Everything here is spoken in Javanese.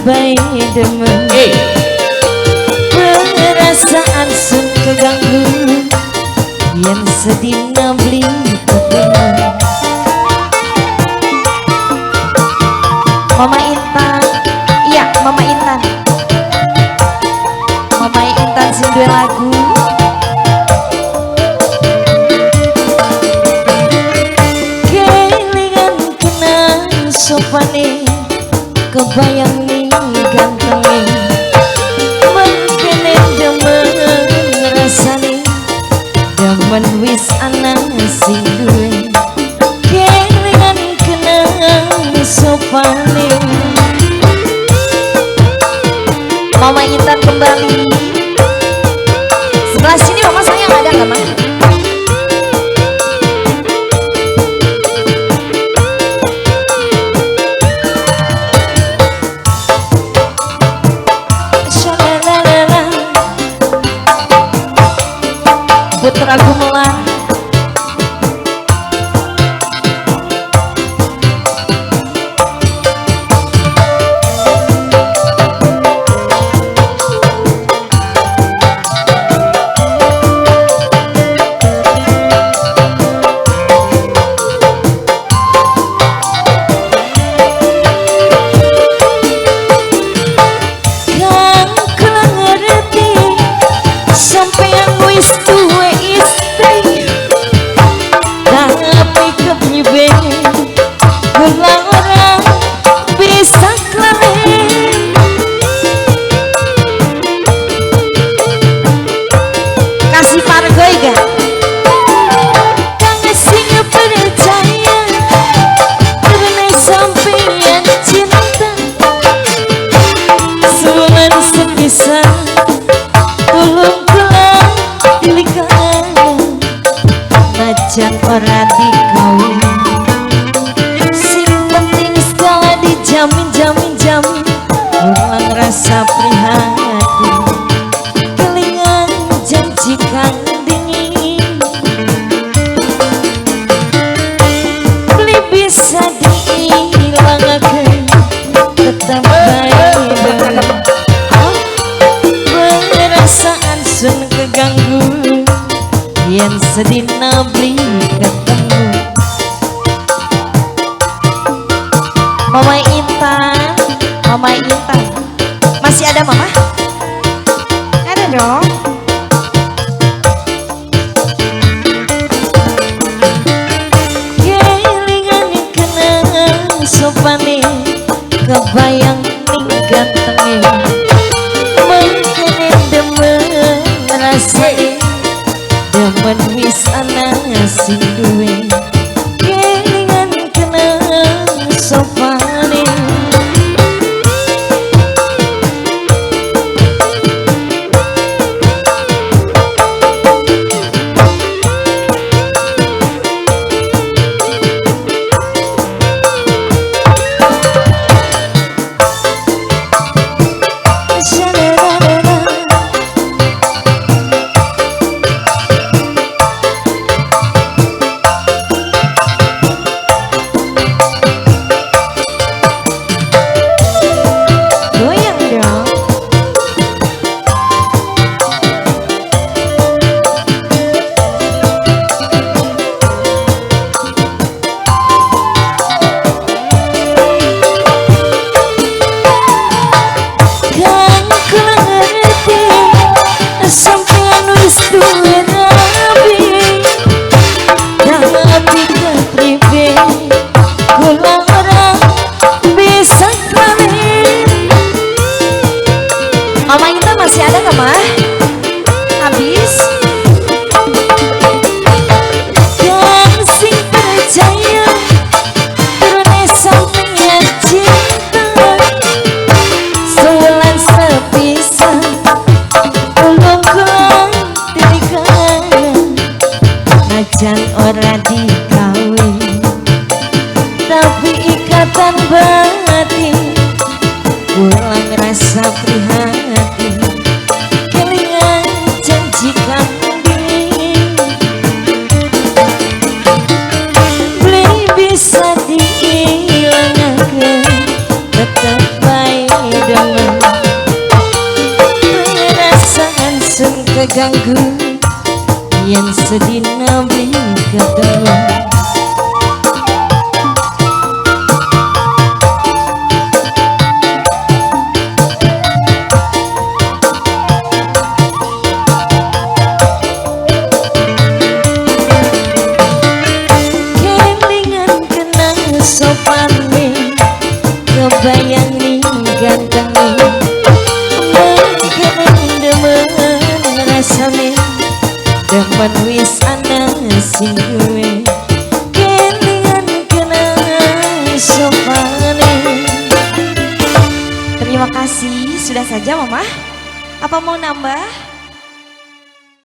bae demen. Perasaan sun keganggu yen sedina beli ketemu. Mama Intan, iya Mama Intan, Mama Intan sing duwe lagu. Kelingan kena sopane, kebayang ning gantenge, mengkene demen rasane, demen wis ana sing duwe. Kelingan kena sopane. Mama Intan kembali. Sebelah sini mama sayang ada nggak mah? Putra Gumelar. Kang kula ngerti sampeyan wis duwe istri, tapi kepriwe kula ora bisa klaren. Kasih pargoy gak? Kang sing percaya karena sampeyan cinta, sebulan sepisan tulung kula tilikan, najan ora dikawin sing penting segala dijamin jamin jamin. Ulang rasa prihatin, kelingan janji kang dingin, beli bisa diilangaken tetep bae demen. Perasaan sun keganggu yen sedina beli ketemu. Mama Intan, Mama Intan, masih ada mama? Ada dong. Kelingan kena sopane, kebayang ning gantenge, mengkene demen rasane, demen wis ana sing duwe. Kelingan kena sopane. Goyang dong. Kang kula ngerti sampeyan wis duwe rabi, tapi kepriwe kula ora bisa klaren. Mama Intan masih ada nggak mah? Habis. Kang sing percaya turune sampeyan cinta, sebulan sepisan tulung kula tilikan, najan ora dikawin tapi ikatan batin kula ngrasa prihatin, kelingan janji kang dingin, beli bisa diilangaken tetep bae demen. Kakangku yen sedina beli ketemu. Kelingan kenang sopane, kebayang ning gantenge, mengkeneng demen rasane, demen wis ana sing duwe. Kelingan kenang sopane. Terima kasih, sudah saja Mama. Apa mau nambah?